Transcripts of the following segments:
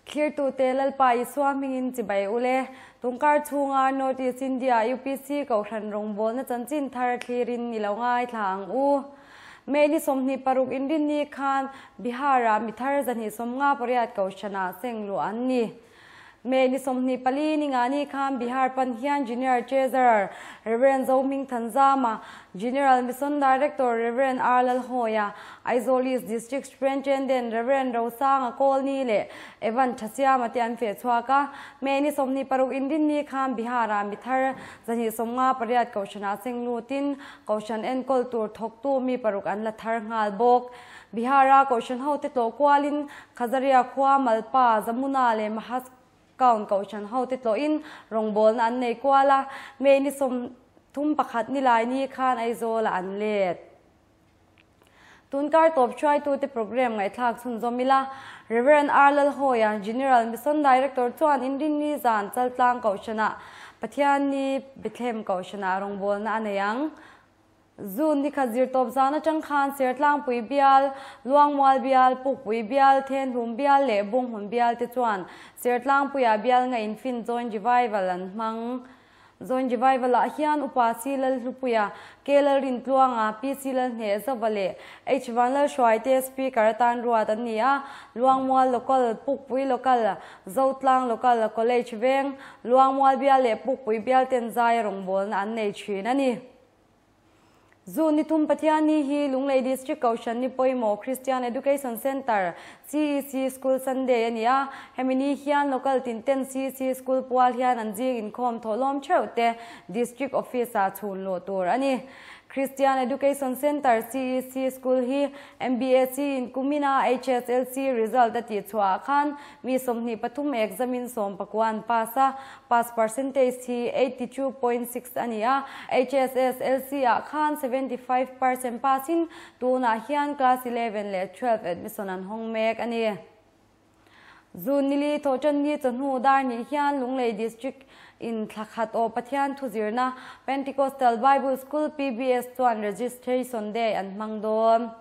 Thlirtute Lalpa Isua hmingin chibai u le. Tungkar chhunga North East India UPC Kohhran rawngbawlna chanchin thar thlirin i lo ngaithla ang u. May ni 26 inrinni khan Bihar-ah mithar 158 Kohhranah seng luh an ni. May ni 24 ni nga ni khan Bihar pan hian Junior Treasurer Rev. Zohming Thanzama, General Mission Director Rev. R. Lalhawia, Aizawl East District Superintendent Rev. Rosanga Kawlni leh Evan Thasiama te an feh chhuak a. May ni 26 inrinni khan Bihar-ah mithar 158 Kohhranah seng lutin Kohhran enkawl tur thawktu mi paruk an la thar nghal bawk. Bihar-a Kohhran hote tlawh kualin Khazaria khua Malpa, Jamuna leh Mahaskaun Kohhran hote tlawhin rawngbawlna an nei kual a, May ni 31 ni lai ni khan Aizawlah an let. Tunkar tawp hruaitute programme ngaihthlak chhunzawm ila, Rev. R. Lalhawia, General Mission Director chuan Inrinni zan Chaltlang Kohhranah Pathianni Bethlehem Kohhranah rawngbawlna a nei ang. June ni khat zirtawp zan atang khan Sertlangpui bial, Luangmual bial, Pukpui bial, Thenhlum bial leh Bunghmun bial te chuan Sertlangpuia bial nga infin Joint Revival an hmang. Joint Revival ah hian Upa C Lalhlupuia, K Lalrintluanga, PC Lalhneh Zova leh H Vanlalhruaite Speaker atan ruat an ni a, Luangmual Local, Pukpui Local, Zotlang Local, College Veng, Luangmual bial leh Pukpui bial ten zai rawngbawlna an nei thin a ni. Zu ni thum Pathianni hi Lunglei District Kohhran ni pawimawh Christian Education Centre, CEC, School Sunday a ni a. Hemi ni hian local tin ten CEC School pual hian an zing inkhawm thawhlawm theuh te District Office-ah chhun luh tur a ni. Christian Education Centre, CEC, School hi MBAC in kumina HSLC result a tihchhuah ah khan Mi 23 exam-in 19 an pass a, pass percentage hi 82.6 a ni a, HSSLC ah khan 75% pass-in tunah hian class 11 leh 12 admission an hawng mek a ni. June nili thawhtanni chawhnu dar nih hian Lunglei District in thla khat aw Pathian thu zirna Pentecostal Bible School, PBS, chuan Registration Day an hmang dawn.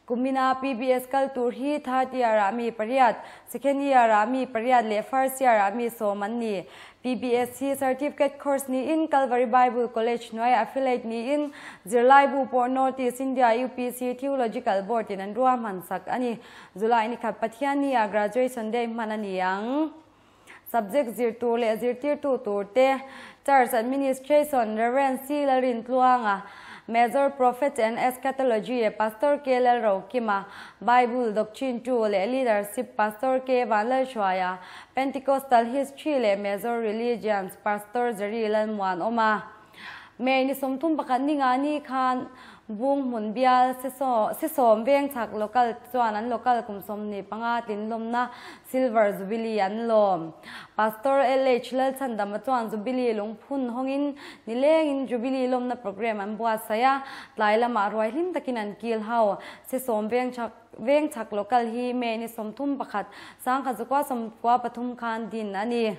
Kumina PBS kal tur hi third year ah mi pariat, second year ah mi pariat leh first year ah mi sawm an ni. PBS hi certificate course niin Calvary Bible College hnuai affiliate niin zirlaibu pawh North East India UPC Theological Board in an ruahman sak a ni. July ni khat Pathianni ah graduation day hman a ni ang. Subject zir tur leh zirtirtu tur te, Church Administration, Rev. C. Lalrintluanga, Major Prophets and Eschatology, Pastor K. Lalrokima, Bible Doctrine 2 leh Leadership, Pastor K. Vanlalhruaia, Pentecostal History leh Major Religions, Pastor Jerry Lalmuanawma. May ni 31 ni nga ni khan Bung hmun bial Sesawm veng chhak local chuan an local kum 25 tlinlawmna Silver Jubilee an lawm. Pastor LH Lalchhandama chuan Jubilee lungphun hawngin nilengin Jubilee lawmna programme an buatsaih a, tlai lamah ruai hlim takin an kil ho. Sesawm veng chhak veng chhak local hi May ni 31 1993 khan din a ni.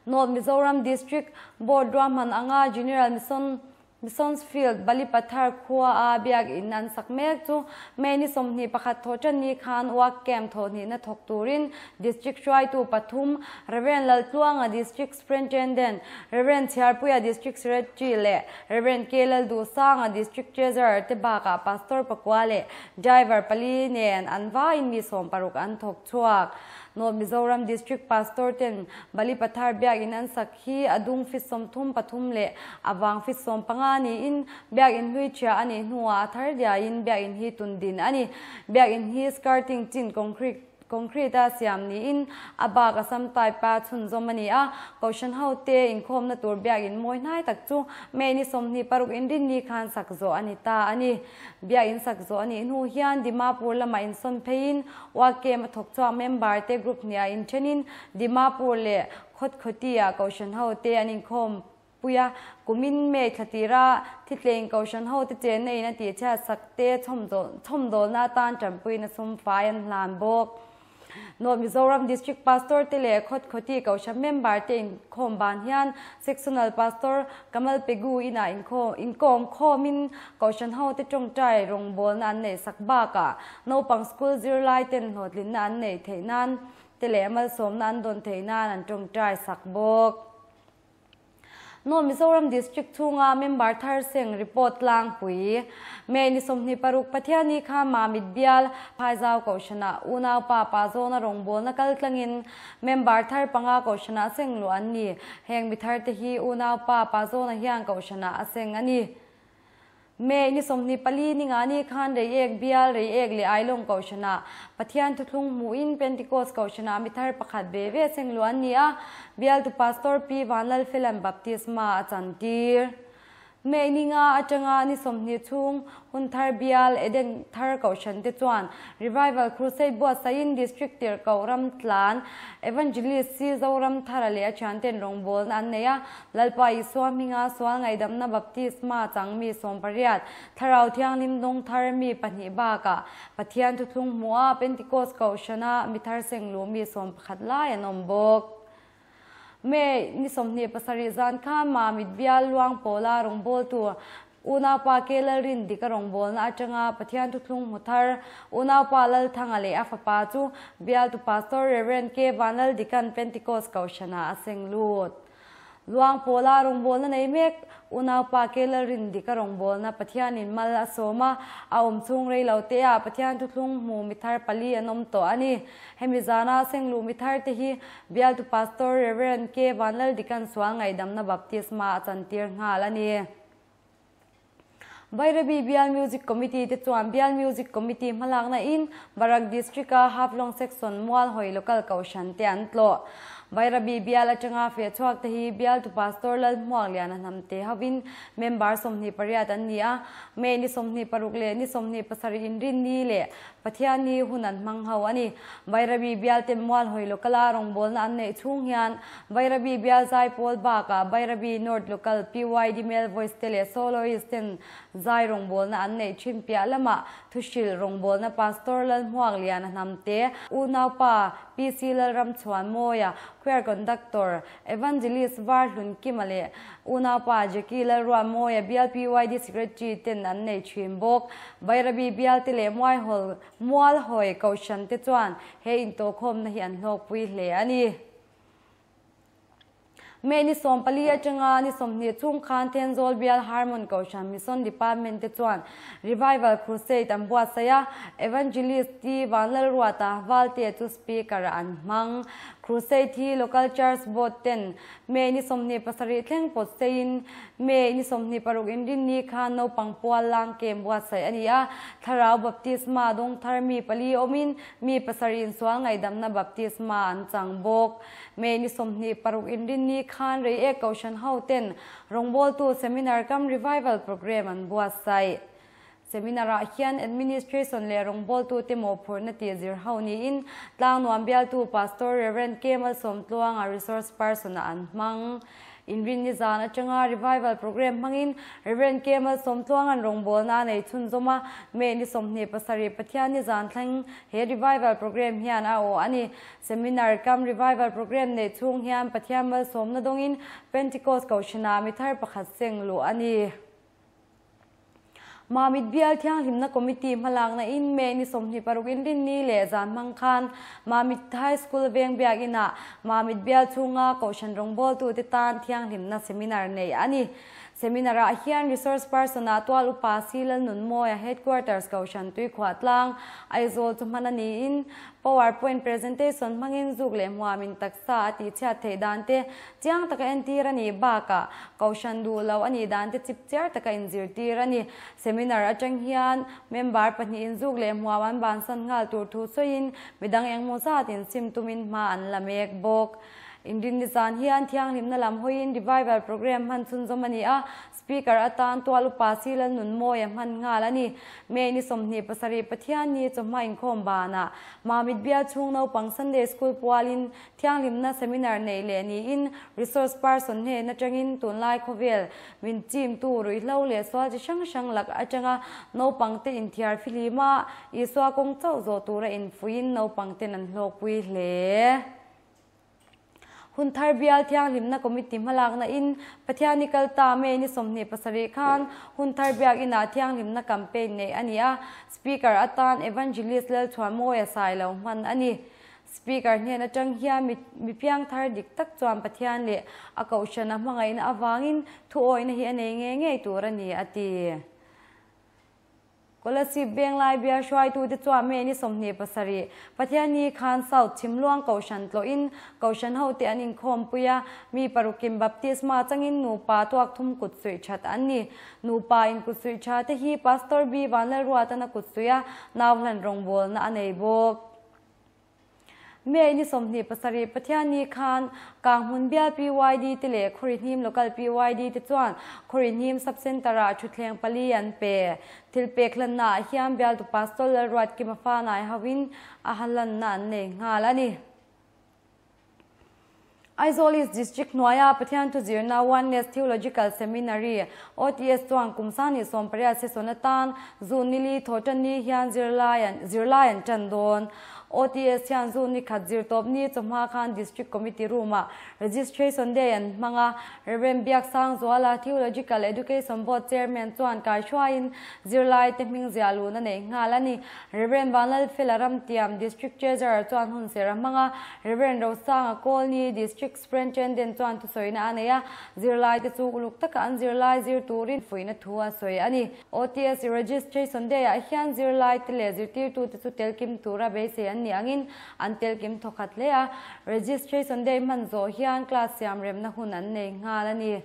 North Mizoram District Board ruahman anga General Mission Missions Field Balipathar khua a biak in an sak mek chu May ni 21 thawhtan ni khan work camp thawhhnihna thawk turin District hruaitu pathum Rev. Laltluanga District Superintendent, Rev. Chhiarpuia District Secretary leh Rev. K Lalduhsanga District Treasurer te bakah Pastor pakua leh Driver pali nen an vaiin mi 60 an thawk chhuak. North Mizoram District Pastor ten Balipathar biakin an sak hi a dung feet 33 leh a vang feet 15 niin biakin hlui ṭhia a nih hnuah a thar diaiin biakin hi tun din a ni. Biakin hi skirting chin concrete concrete a siam niin a bak a sam type a chhunzawm a ni a. Kohhran ho te inkhawmna tur biakin mawi hnai tak chu May ni 26 inrinni khan sak zawh a ni ta a ni. Biakin sak zawh a nih hnu hian Dimapur lamah insawn pheiin Uakem a thawk chhuak member te group hniah inthenin Dimapur leh Khawtkhawti-ah Kohhran ho te an inkhawm pui a, kumin May thla tira Thitlein Kohhran ho te chenna in a tihchhiat sak te chhawmdawlna atan tanpuina sum fai an hlan bawk. North Mizoram District Pastor te leh Khawtkhawti Kohhran member te inkhawm ban hian Sectional Pastor Kamal Pegu inah inkawm khawmin Kohhran hote tawngtai rawngbawlna an neih sak bakah naupang school zirlai ten hlawhtlinna an neih theih nan te leh malsawmna an dawn theih nan an tawngtai sak bawk. North Mizoram District chhunga member thar seng report tlangpui. May ni 26 Pathianni kha Mamit bial Phaizau Kohhranah unaupa pa zawna rawngbawlna kal tlangin member thar panga Kohhranah seng luh an ni. Heng mi thar te hi unaupa pa zawna hian Kohhranah a seng a ni. May ni 24 ni nga ni khan Reiek bial Reiek leh Ailawng Kohhranah Pathian thuthlung hmuhin Pentecost Kohhranah mi thar pakhat ve ve seng luh an ni a, bialtu Pastor Pi Vanlalfelan baptisma a chantir. May ni nga atanga ni 20 chhung hun thar bial Eden thar Kohhran te chuan Revival Crusade buatsaihin District Tirhkoh ram tlan Evangelist Si Zoram Thara leh a thianten rawngbawlna an nei a, Lalpa Isua hminga sual ngaihdamna baptisma chang mi 18, Thlarau Thianghlim dawng thar mi pahnih bakah Pathian thuthlung hmuha Pentecost Kohhrana mi thar seng luh mi 11 lai an awm bawk. May ni 27 zan khan Mamit bial Luang Pawla rawngbawltu Unaupa Ke Lalrin dika rawngbawlna atanga Pathian thuthlung hmu thar Unaupa Lalthanga leh a fapa chu bialtu Pastor Reverend K Vanlal dikan Pentecost Kohhrana a seng lut. Luang Pawla rawngbawlna nei mek Unaupa Ke Lalrin dika rawngbawlna Pathianin mal a sawm a, a awm chhung rei lo te ah Pathian thuthlung hmu mi thar pali an awm tawh a ni. Hemi zana sengluh mi thar te hi bialtu Pastor Reverend K Vanlal dikan sual ngaihdamna baptisma a chantir nghal a ni. Bairabi Bial Music Committee te chuan Bial Music Committee hmalakna in Barak District a Haflong Section Mual Hoi Local Kohhran te an tlawh. Bairabi Bial atanga fe chhuak te hi bialtu Pastor Lal Hmuak Lian a hnam te hovin member 28 an ni a, May ni 26 leh ni 27 inrin ni leh Pathian ni hun an hmang ho a ni. Bairabi Bial te Mual Hoi Local a rawngbawlna an neih chhung hian Bairabi Bial Zai Pawl bakah Bairabi North Local PYD Male Voice te leh Soloist ten zai rawngbawlna an neih thin piah lamah thuhrilh rawngbawlna Pastor Lal Hmuak Lian a hnam te, Unaupa PC Lalram Chhuan Mawia, Choir Conductor, Evangelist Var Hlun Kima leh Unaupa Jackie Lalruat Mawia Bial PYD Secretary ten an nei thin bawk. Bairabi Bial te leh Muaihol Mual Hawi Kohhran te chuan he intawhkhawmna hi an hlawkpui hle a ni. May ni 14 atanga ni 20 chhung khan Thenzawl Bial Harmon Kohhran Mission Department te chuan Revival Crusade an buatsaih a, Evangelist T Vanlalruata Valte chu speaker an hmang. Crusade hi Local Church Board ten May ni 27 thleng pawt seiin May ni 26 inrin ni khan naupang pual lang kem buatsaih a ni a, Thlarau baptisma dawng thar mi pali awmin mi pasarih in sual ngaihdamna baptisma an chang bawk. May ni 26 inrin ni khan Reiek Kohhran ho ten rawngbawltu seminar kam revival program an buatsaih. Seminar ah hian administration leh rawngbawltu te mawhphurhna tih zir ho niin Tlangnuam bialtu Pastor Reverend K Malsawmtluanga resource person ah an hmang. Inrin ni zan atanga revival program hmangin Reverend K Malsawmtluangan rawngbawlna a nei chhunzawm a, May ni 27 Pathian ni zan thleng he revival program hian a aw a ni. Seminar kam revival program nei chhung hian Pathian malsawmna dawngin Pentecost Kohhranah mi thar pakhat seng luh a ni. Mamit Bial Thianghlimna Committee hmalakna in May ni 26 inrin ni leh zan hmang khan Mamit High School veng biak inah Mamit Bial chhunga Kohhran rawngbawltu te tan Thianghlimna seminar nei a ni. Seminar ah hian resource person ah tual upa Si Lalnunmawia Headquarters Kohhran Tuikhuah tlang Aizawl chu hman a niin PowerPoint presentation hmangin zuk leh hmuamin taksa a tihchhiat theih dan te chiang taka entir a nih bakah Kohhran duh lo a nih dan te chip chiar taka inzirtir a ni. Seminar atang hian member pahnih inzuk leh hmuam an bansan nghal tur thu sawiin midang engmaw zatin sim tumin hma an la mek bawk. Inrinni zan hian thianghlimna lam hawiin revival programme hman chhunzawm a ni a, Speaker atan tual upa si Lalnunmawia hman nghal a ni. May ni 27 Pathianni chawhma inkhawm banah Mamit bial chhung naupang Sunday School pualin thianghlimna seminar neih leh niin resource person hnen atangin tunlai khawvel min chimtu ruihhlo leh sual chi hrang hrang lak atanga naupangte inthiar fihlim a, Isua kawng chauh zawh tura infuiin naupangten an hlawkpui hle. Hun thar bial thianghlimna committee hmalakna in Pathiani kal ta May ni 27 khan hun thar biak inah thianghlimna campaign neih a ni a, Speaker atan Evangelist Lalchhuanmawia Sailo hman a ni. Speaker hnen atang hian mi mi piang thar dik tak chuan Pathian leh a kohhran a hmangaihna avangin thuawihna hi a nei ngei ngei tur a ni, a ti. Kolasib Venglai bial hruaitute chuan May ni 27, Pathianni khan South Chhimluang Kohhran tlawhin Kohhran hote an inkhawmpui a, mi parukin baptisma changin nupa tuak thum kut suih that an ni. Nupa in kut suih tha te hi Pastor B Vanlalruatan a kut suih a, nau hlan rawngbawlna a nei bawk. May ni 27 Pathianni khan Kanghmun bial PYD te leh Khawrihnim Local PYD te chuan Khawrihnim Sub Centre ah thutthleng pali an pe. Thil pek hlanna ah hian bialtu Pastor Lalruatkima fanai hoin a hlanna an nei nghal a ni. Aizawl East District hnuaia Pathian thu zirna Oneness Theological Seminary, OTS, chuan kum 2018 session atan June ni li thaw tan ni hian zirlai an zirlai an tan dawn. OTS hian June ni khat zir tawp ni chawhma khan District Committee Room-ah Registration Day an hmang a, Rev. Biaksangzuala, Theological Education Board Chairman chuan kaihruaiin zirlai te hming ziah luhna neih nghal a ni. Rev. Vanlalfela Ramtiam, District Treasurer chuan hun ser a hmang a, Rev. Rosanga Kawlni, District Superintendent chuan thusawina a nei a, zirlai te chu uluk taka an zirlai zir turin fuihna thu a sawi a ni. OTS Registration Day ah hian zirlai te leh zirtirtute chu telkim tura beisei an nih angin an telkim thawkhat hle a, Registration Day hman zawh hian class siam remna hun an nei nghal a ni.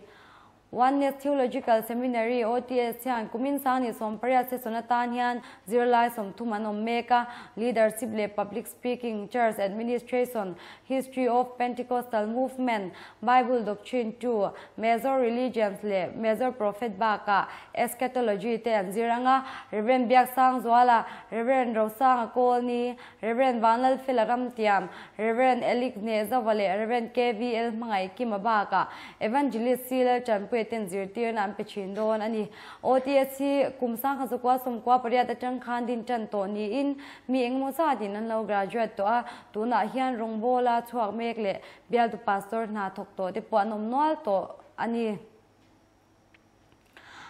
Oneness Theological Seminary, OTS, hian kumin 2018 session atan hian zirlai 30 an awm mek a, Leadership leh Public Speaking, Church Administration, History of Pentecostal Movement, Bible Doctrine 2, Major Religions leh Major Prophet bakah Eschatology te an zir ang a, Rev. Biaksangzuala, Rev. Rosanga Kawlni, Rev. Vanlalfela Ramtiam, Rev. Elik Hnehzova leh Rev. KVL Hmangaihkima bakah Evangelist C. Laltanpuia ten zirtirna an pe thin dawn a ni. OTS hi kum 1998 atang khan din tan tawh niin mi engemaw zatin an lo graduate tawh a, tunah hian rawngbawla chhuak mek leh bialtu pastor hna thawk tawh te pawh an awm nual tawh a ni.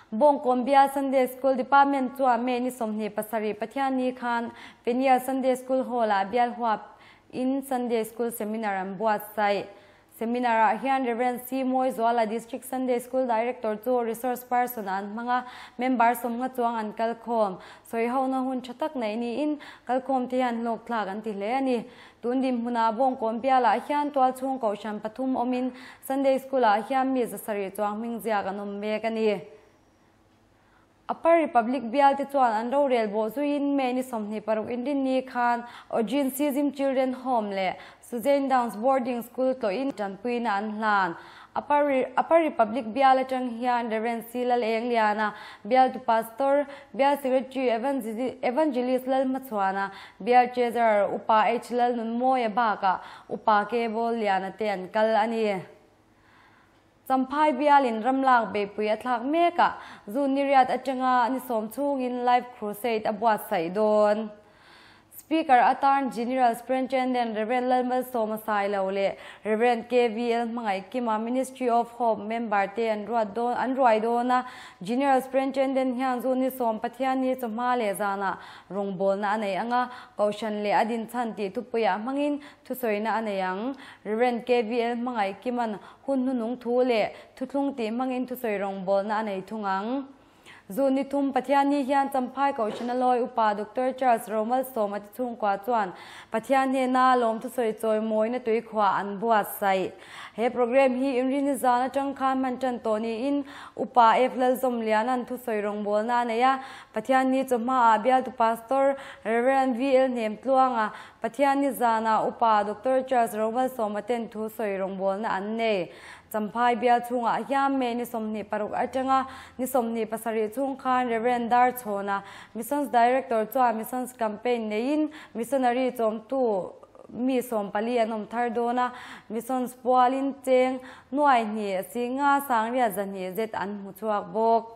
Bawngkawn Bial Sunday School Department chuan May ni 27 Pathianni khan Peniel Sunday School Hall-ah bial huap in Sunday School Seminar an buatsaih. Seminar ah hian Rev. C. Mawizuala District Sunday School Director chu resource person ah an hmang a, member 50 chuang an kalkhawm. Sawihona hun tha tak neih niin kalkhawm te hian hlawk thlak an ti hle a ni. Tun dinhmunah Bawngkawn bialah hian tualchhung kohhran pathum awmin Sunday School ah hian mi 700 chuang hming ziak an awm mek a ni. Upper Republic bial te chuan an rorel bawh zuiin May ni 26 inrinni khan Ojin Sizim Children Home leh Suzain Downs Boarding School tlawhin tanpuina an hlan. Upper Upper Republic bial atang hian Rev. C. Lal Engliana, bialtu Pastor, bial Secretary Evangelist Lalhmachhuana, bial Treasurer Upa H. Lalnunmawia bakah Upa K. Bawlliana te an kal a ni. Champhai bialin ramlak beipui a thlak mekah June ni riat atanga ni sawm chhungin Life Crusade a buatsaih dawn. Speaker atan General Superintendent Rev. Lalmalsawma Sailo leh Rev. KVL Hmangaihkima Ministry of Hope member te an ruat dawn an ruai dawn a, General Superintendent hian June ni sawm Pathianni chawhma leh zanah rawngbawlna a nei ang a, Kohhran leh a dinchhan tih thupuiah hmangin thusawina a nei ang. Rev. KVL Hmangaihkiman hun hnunung thu leh thuthlung tih hmangin thusawi rawngbawlna a nei thung ang. Zun ni thum Pathianni hian Champhai Kohhrana lawi upa Doctor Charles Romalsawma te chhungkua chuan Pathian hnena lawmthusawi chawimawina tuikhuah an buatsaih. He programme hi Inrini zan atang khan hman tan tawh niin Upa F Lalzawmliana'n thusawi rawngbawlna a nei a, Pathianni chawhmaah bialtu Pastor Rev VL Hnemtluanga, Pathianni zanah Upa Doctor Charles Romalsawma ten thusawi rawngbawlna an nei. Champhai bial chhungah hian May ni 26 atanga ni 27 chhung khan Rev. Darchhawna, Missions Director chuan Missions Campaign neiin Missionary chawmtu mi 14 an awm thar dawn a, Missions pualin cheng nuai hnih singa sangriat zahnih zet an hmu chhuak bawk.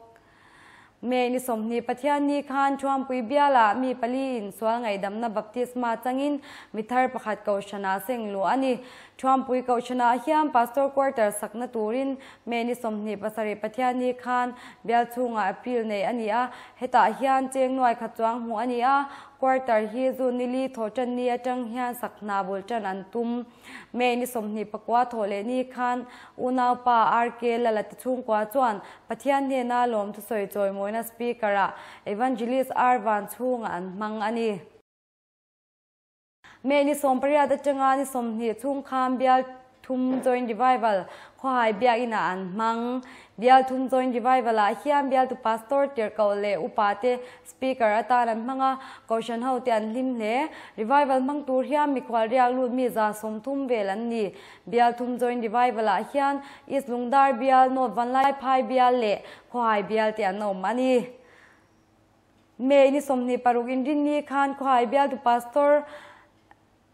May ni 20 Pathianni khan Thuampui bialah mi pali in sual ngaihdamna baptisma changin mi thar pakhat kohhranah seng luh a ni. Thuampui kohhranah hian Pastor quarter sakna turin May ni 27 Pathianni khan bial chhungah appeal nei a ni a, hetah hian cheng nuai khat chuang hmuh a ni a, quarter hi zu nili thawhtan ni atang hian sak hna bul tan an tum. May ni 29 thawh leh ni khan unaupa RK Lala te chhungkua chuan Pathian hnena lawm thusawi chawimawina speaker ah Evangelist R Van chhungah an hmang a ni. May ni 18 atanga ni 20 chhung khan bial thum joint revival khawhai biakinn ah an hmang. Bial thum joint revival ah hian bialtu pastor tirhkoh leh upa te speaker atan an hmang a, kohhran ho te an hlim hle. Revival hmang tur hian mikhual riak lut mi 130 vel an ni. Bial thum joint revival ah hian East Lungdar bial, North Vanlaiphai bial leh khawhai bial te an awm a ni. May ni 26 inrinni khan khawhai bialtu pastor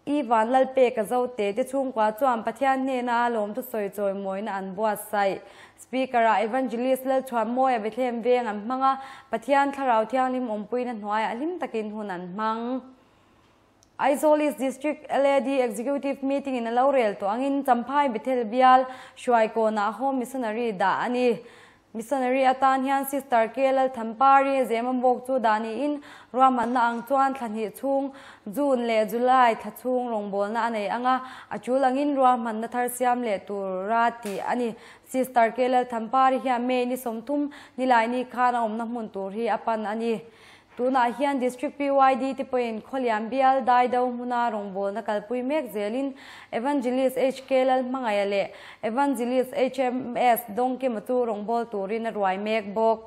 Ivan Lalpeka zote te chhungkua chuan Pathian hnena lawm thusawi chawimawina an buatsaih. Speaker ah Evangelist Lalchhuanmawia Bethlehem veng an hmang a, Pathian thlarau thianghlim awmpuina hnuaiah hlim takin hun an hmang. Aizawl East District LAD Executive Meeting in a lo rel tawh angin Champhai Bethel bial Hruaikawnah Home Missionary dah a ni. Missionary atan hian Sister K Lalthampari Zemabawk chu dah niin ruahmanna ang chuan thla hnih chhung June leh July thla chhung rawngbawlna a nei ang a, a tul angin ruahmanna thar siam leh tura tih a ni. Sister K Lalthampari hian May ni 30 nilai ni khan a awmna hmun tur hi a pan a ni. Tunah hian District PYD te pawhin Khawlian bial Daido hmuna rawngbawlna kalpui mek zelin Evangelist HK Lalhmangaia leh Evangelist HMS Dawngkima chu rawngbâwl turin a ruai mek bawk.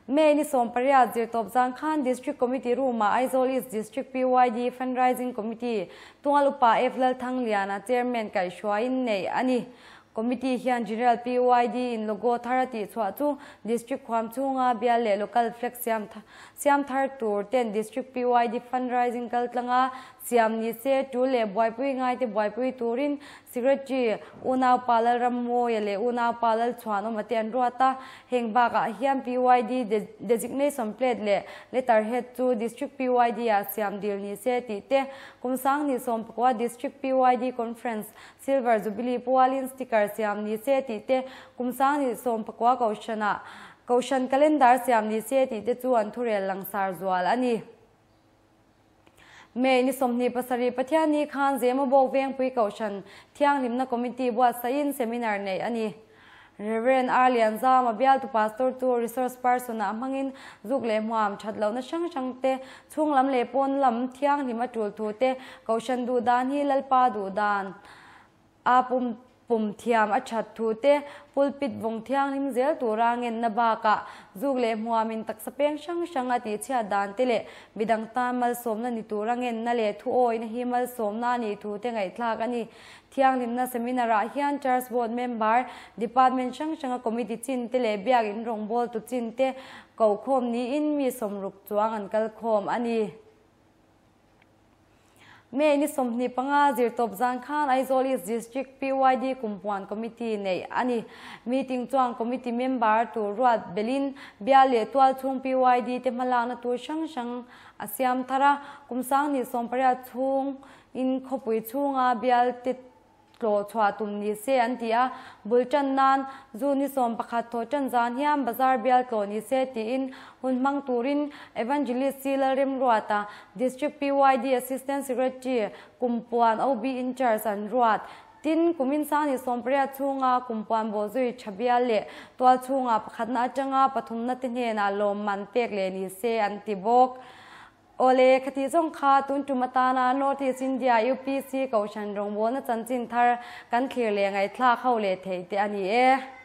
May ni 18 zirtawp zan khan District Committee room-ah Aizawl East District PYD Fundraising Committee Tungal Upa F Lalthangliana Chairman kaihhruaiin neih a ni. Committee hian General PYD in logo thar a tihchhuah chu District khuam chhunga bial leh local flag siam thar tur ten District PYD fundraising kaltlanga siam ni se tul leh buaipui ngai te buaipui turin Secretary unaupa Lalrammawia leh unaupa Lalchhuanawma te an ruat a, heng bakah hian PYD designation plate leh letterhead chu District PYD ah siam dil ni se tih te kum 2019 District PYD Conference Silver Jubilee pualin sticker siam ni se tih te kum 2019 kohhranah kohhran calendar siam ni se tih te chu an thurel langsar zual a ni. May ni 27 Pathianni khan Zemabawk vengpui kohhran thianghlimna committee buatsaihin seminar nei a ni. Reverend R Lianzama bialtu pastor chu resource person ah hmangin zuk leh hmuam that lohna hrang hrang te chhung lam leh pawn lam thianghlim a tul thu te kohhran duh dan hi Lalpa duh dan a pum pum thiam a that thu te pulpit vawng thianghlim zel tura ngenna bakah zuk leh hmuamin taksa peng hrang hrang a tihchhiat dan te leh midang tan malsawmna ni tura ngenna leh thu awina hi malsawmna a nih thu te ngaihthlak a ni. Thianghlimna seminar ah hian Church Board member, Department hrang hranga committee chin te leh biakin rawngbâwl tu chin te kokhawm niin mi 60 chuang an kal khawm a ni. May ni 25 zirtawp zan khan Aizawl East District PYD kumpuan committee nei a ni. Meeting chuan committee member tur ruat belin bial leh tual chhung PYD te hmalakna tur hrang hrang a siam thar a, kum 2018 chhung in khawpui chhunga bial te tlawh chhuah tum ni se an ti a, bul tan nan zu ni 11 thaw tan zan hian bazar bial tlawh ni se tiin hun hmang turin Evangelist C Lalremruata District PYD Assistant Secretary kumpuan OB in charge an ruat. Tin, kumin 28 chhunga kumpuan bawhzui tha bial leh tual chhunga pakhatna atanga pathumna te hnenah lawmman pek leh ni se an ti bawk. Awle, khati zawng kha tun tum atana North East India UPC Kohhran rawngbawlna chanchin thar kan thlir leh ngaihthlak ho leh theih te a ni e.